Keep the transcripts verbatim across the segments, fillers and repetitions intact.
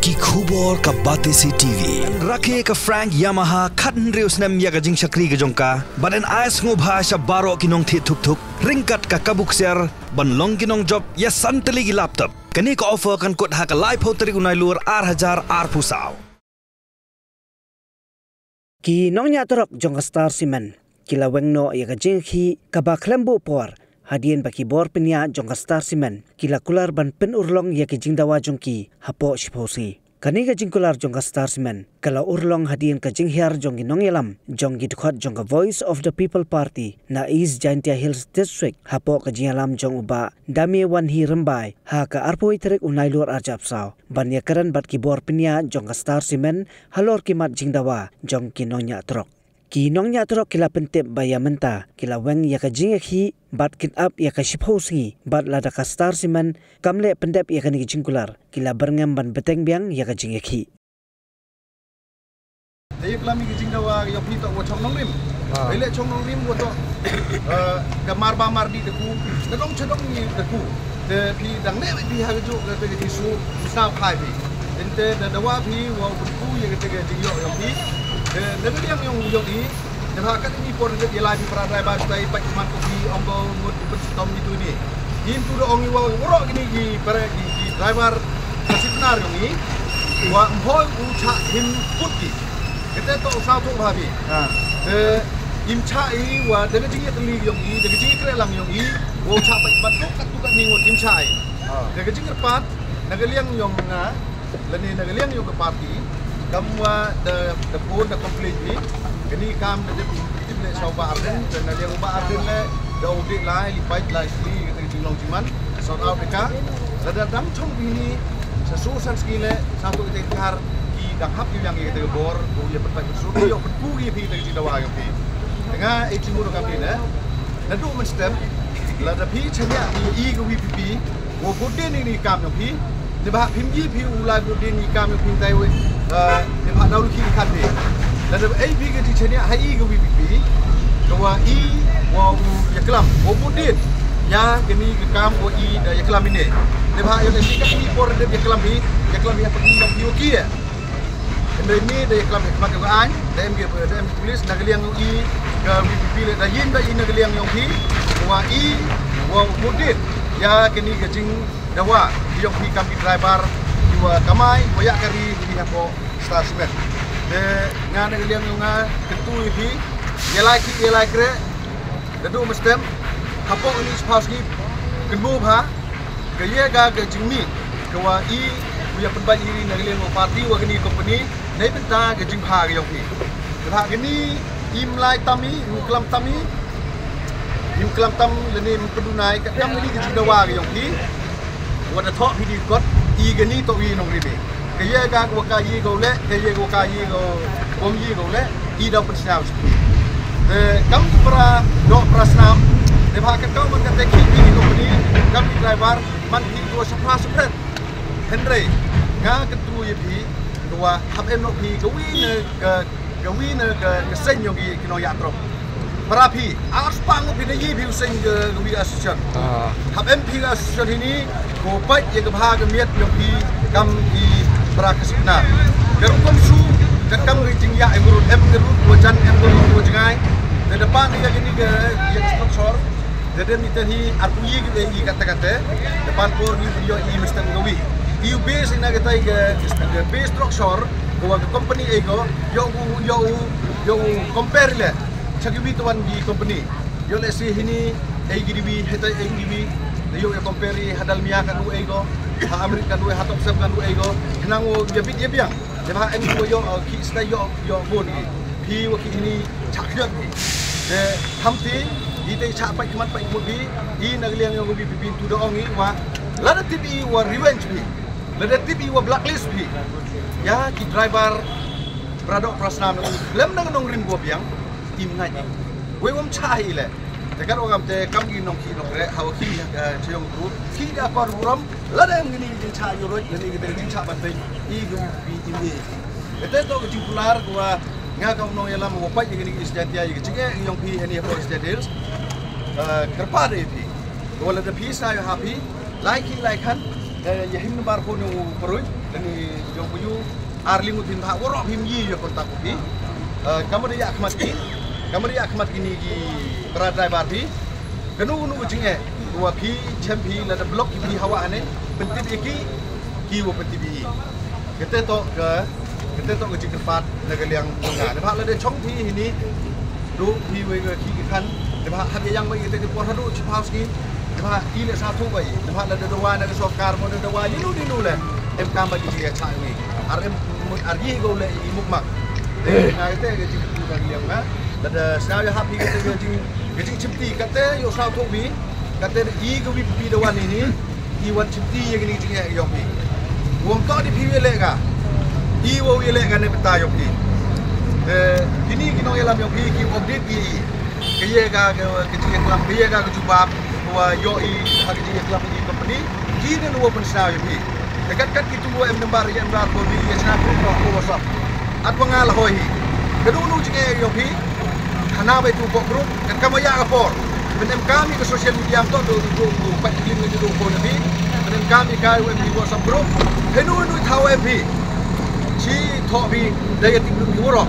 Ki khubor ka Batesi T V. Rakhe ka Frank Yamaha khathynriew snem ïa ka jingshakri ka jong ka. Bad yn ai sngewbha sha baroh ki nongthied thuk thuk ryngkat ka kabu ksiar ban long ki nongjop ïa san tylli ki laptop. Kane ka offer kan kut ha ka laiphew tarik u Nailur ar hajar arphew saw. Ki nongñiah trok jong ka Star Cement ki la weng noh ïa ka jingïakhih kaba khlem buh por hadien ba ki bor pynïaid jong ka Star Cement ki la kular ban pynurlong ïa ki jingdawa jong ki hapoh shiphew sngi. Kane ka jingkular jong ka Star Cement ka la urlong hadien ka jinghiar jong ki nongïalam jong ki dkhot jong ka Voice of the People Party na East Jaintia Hills District hapoh ka jingïalam jong u Bah Damiewanhi Rymbai ha ka arphew tarik u Nailur arhajar arphew saw ban ïakren bad ki bor pynïaid jong ka Star Cement halor ki mat jingdawa jong ki nongñiah trok. Ki nongñiah trok ki la pyntip ba ïa mynta ki la weng ïa ka jingïakhih bad kin ap ïa ka shiphew sngi bad lada ka Star Cement kam leh pyndep ïa kane ka jingkular ki la byrngem ban bteng biang ïa ka jingïakhih. Te ïa klam ïa ka jingdawa ïa phi to wa chong nongrim. Ba ïa leh chong nongrim wa to, eh, ka mar ba mar di da ku, ka dong cha dong ni da ku. Te phi dang ne phi ha ka juk ka te ka jisu sa phai phi. Ente da dawa phi wa u ku ïa ka te ka jingïoh ïa phi. Te da ka liang ïong ïong i. Te ha ka ni por de ïa lai phi para driver tai pa ki man ko phi ong ko ngut phi tom ni tu ni. Yin tu da ong i wa u ro ki ni ki para ki, ki driver ka sipnar ïong i. Wa mhoi u cha him put ki. Kete to sa to ba phi. Te im cha i wa da ka jingïatylli ïong i, da ka jingïakrelang ïong i, wa u cha pa ki man ko kat tu kat ni ngut im cha i. Da ka jingkyrpad na ka liang ïong nga, lane na ka liang ïong ka party, kam wa da, da phone da complain ni, kani kam da dep, dep le sa u Bah Ardent, da na liang u Bah Ardent le, da u dei lai, li pait lai sli, kata ka jinglong jingman, sort out ka, da da dang chong bini, sa su san sli le, sa tu ite kar, ki dang hap ki yang ite bor, ku ye pat pat su, ku yo pat ku ye phi, da ka jingdawa ye phi. Nga e jingmur ka phi le, na du men step, la da phi chanya, i, i ka V P P, Wa vote din ni kam yong phi. Ni ba phim ji phi u la vote din ni kam yong phi tai we. Ni ba daw lu ki kan phi. La da ai phi ka ji chania ha i ka V P P. Ka wa i wa u ya klam. Wa vote din. Ya kani ka kam wa i da ya klam ine. Ni ba ya ni ka ni por da ya klam phi. Ya klam ya phi yong phi wa ki ya. Hynrei ni da ya klam ya klam ya ka aiñ, da em ki, da em ki police, na ka liang yong i, ka V P P le, da yin da i na ka liang yong phi, wa i, wa mudit, ya kani ka jingdawa, yong phi kam ki driver, ki wa kamai, wa ya kari, ki hapoh Star Cement. Te nga na ka liang yong nga, kyntu i phi, ya lai ki, ya lai kre, da du mestem, hapoh ni sphaw skip, kynmu bha, ka ye ga ka jingmih, ka wa i, u ya pynbait iri na ka liang u party wa kani company, nei bynta ka jingbha ka yong phi. Ka bha kani, im lai tam i, im klam tam i, im klam tam lane im pynduhnai, ka kam kani ka jingdawa ka yong phi. Wa da thoh phi di kot, i kani to i nongrim i. Ka ye ga wa ka ye ga u le, ka ye ga wa ka ye ga bom ye ga u le, i da pynsñiaw. Te kam ki pra, do pra snam, te bha ka kam man ka te ki ki company, kam ki driver, man ki ko sa pra sa pret. Hynrei, nga kyntu ya phi, ka wa hap em no phi, ka wi ne, ka, ka wi ne, ka, ka seng yong ki, ki nongñiah trok. Para phi, ar spah ngut phi da yi phi u seng ka, ka wi association. Hap em phi ka association hini, ko pait ya ka bha ka miat yong phi kam ki para ka sikna. Ka rukom su, ka kam ka jingya em rut, em ka rut, wa jan em ka rut, wa jngai. Te da pan ya kini ka, ya ka structure. Da dem ni ten hi, ar pu yi ki, yi kata kata. Da pan por ni yo i mesti ka wi. I u base na ka tai ka, ka base structure, ko wa ka company ai ko, yo u, yo u, yo u compare le. Cha ki wi tuan ki company. Yo le si hini, ai ki diwi, hetai ai ki diwi. Da yo ya compare, ha Dalmia kan u ai ko, ha America kan u ai, ha Topsem kan u ai ko. Nang u ya bit ya biang. Te ba en ko yo, uh, ki stai yo, yo bon ki. Phi wa ki ini chak yot ki. Te hamti, i te chak pai kmat pai kmut phi, i na liang yo bi bi tu da ong i wa. Lada tip i wa revenge phi. Lada tip i wa blacklist phi. Ya ki driver, bradok prasnam na lem na nongrim go biang, im ngai. Wei wam chak i le. Te kat wa kam te kam ki nong ki nong re, ha wa ki, eh, chayong group, ki da kor buram, lada em kini ki jingchak yuroj, kini ki jingchak ban pei, i gu bi ini. Ete to ki jingkular ko wa nga ka nong yalam wa pait kini ki East Jaintia ki jingeh yong phi hani ko East Jaintia Hills. Eh, kyrpad ïa phi. Ko lada phi sa ya ha phi, lai ki lai khan, eh, ya him number phone yong u Parui. Ni jong phi u ar lyngngoh phin bha, waroh phim ïoh ïa contact phi. Eh, ka mut ïa khmat ki, ka mut ïa khmat kine ki para driver phi. Kano kano ka jingeh wa phi, chem phi, lada block ki phi hawa hane, pyntip ïa ki, ki wa pyntip ïa i. Kata toh ka, kata toh ka jingkyrpad na ka liang jong nga. Naba lada chong phi hini, duh phi wei ka ki ki khan, naba hap ïa yang wei ïa te ki por haduh chiphaw sngi, naba i le sa thu wei, naba lada dawa na ka sorkar mo, lada dawa ïa nu ni nu le, em kam ba ki jingeh cha ni. Ar em mut ar yi go le i mukmak. Te nga te ka jingkyrpad na ka liang nga. Lada sna ïa hap phi ka te ka jing, ka jingchimti, kata ïoh sa thu bi, kata i ka wi pi dawa ni ni. I wan chimti ïa kini ki jingeh ïong phi. Wom toh ni phi ïaleh ka. I wa ïaleh ka ne bynta ïong phi. Eh, kini ki nongïalam ïong phi ki update ki. Ka ïa ka, ka, ka jingïaklam, ka ïa ka, ka jubab wa ïoh i ha ka jingïaklam i company. Ki ne wa pynsngew ïong phi. Te kat kat ki tu wa em number ïa em rat ko bi ïa chna ko ko WhatsApp. At wa nga la hoi hi. Ka dunu jingeh ïong phi. Hana bai tu ko group. Kan kama ïa ka por. Ban em kam ïa ka social media am to do do do pat lim ni do ko na bi. Ban em kam ïa ka wa em phi WhatsApp group. Henu henu thaw em phi. Chi thaw phi da ïa tim lu phi woro.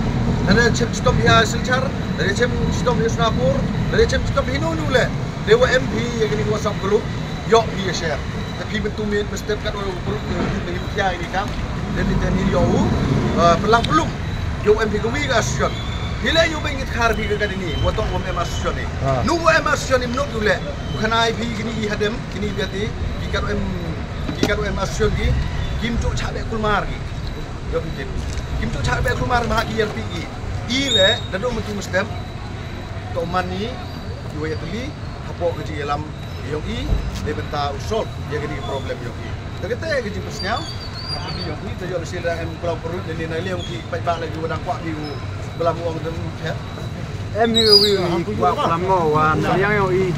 Da da chem chitom ïa Silchar, da da chem chitom ïa Sonapur, da da chem chitom henu henu le. Da wa em phi ïa kini WhatsApp group. Ïoh phi ïa share. Te phi mynta mynstep kat wa group, eh, group ni phi ïa kini kam. Dan ni dan ni ïoh u, eh, pelang pelum. Ïoh em phi ka wi ka association. Hi le ïoh ba ngit khar phi ka kani ni, wa toh wa em association ni. Ha. Nu wa em association ni mnuk ïoh le. Bukan ai phi kini i hadem, kini biati, ki kat em, ki kat em association ki, kim tuk chak be kulmar ki. Ïoh phi kin. Kim tuk chak be kulmar ma ki ïar phi ki. I le, da do mynta mynstep. Toh man ni, ïoh ïa teli, hapoh ka jingïalam ïong i, dei bynta u solve ïa kini ki problem ïong i. Te kata ka jingpynsngew ha phi ïong i, te ïoh lehse da em klam perut, dei na liang phi paidbah lagi wa dang kwah phi u blam u ong dem phet. Em hi wi wi kwah klam mo wa na liang ïong i.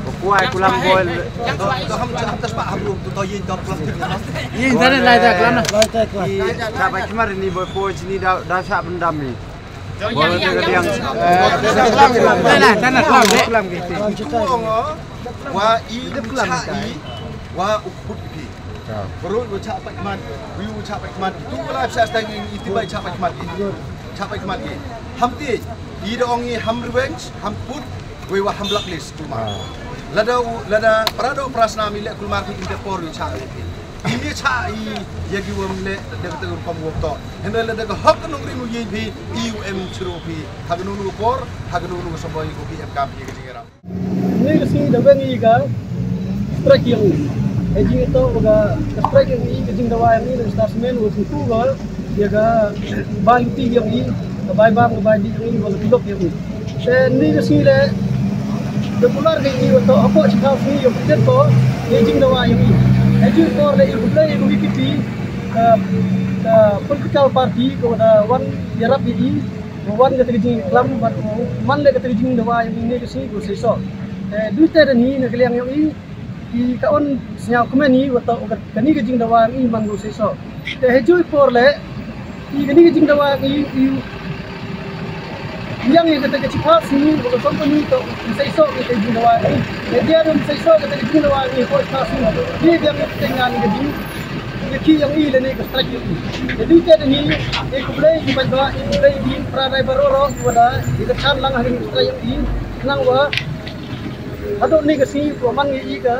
Wa kwah klam bol. To ham cha tas pa ham rum to to yin to klam. Yin da lai da klam na. I da ba khmar ni bol po chini da da sa bendam ni. Wa i cha i wa u khut phi. Bro wa cha pat khmat, wi u cha pat khmat. Tu la cha sta i ti bai cha pat khmat. Cha pat khmat. Ham ti i da ong i ham revenge, ham put, wi wa ham blacklist tu ma. Lada u, lada parado prasna mi le kulmar ki inte por wi cha. Imi cha i ïa ki wam le da ka teng rukom wam to. Hynda le da ka hok ka nongrim u ïeng phi i u em chru phi. Ha ka nunu por, ha ka nunu saboi ko phi em kam phi ka jingïarap. Ni ka sngi da weng i ka strike ïong i. Ka jing to ka strike ïong i ka jingdawa ïong i da star semen wa tu ka ïa ka bai ti ïong i, ka bai bam ka bai di ïong i wa ka tulok ïong i. Te ni ka sngi le da kular ka i wa to hapoh chi ka sngi ïong ka to ïa jingdawa ïong i. Ïa jing por le i ku play ku wiki ti ka ka political party ko da wan ïarap ïa i, ko wan ka te jingklam bad ko man le ka te jingdawa ïong i ni ka sngi ko sei so. Eh, du te da ni na ka liang ïong i, i ka on sñiaw kmen i wa to ka ni ka jingdawa ïong i man ko sei so. Te he jui por le i kani ka jingdawa i, i yang i kata ka chipa sini ko ka company to, i sei so i ka jingdawa i. Te dia dum sei so kata ka jingdawa i ko chipa sini. Ni yang i ka ngan ka jing, i ka ki yang i le ni ka strike i. Te du te ni i ku blei i ba ba i ku blei i pra dai ba ro ro wa da i ka chan lang ha ka strike i. Nang wa hado ni ka sini ko man i ka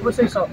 ko sei so.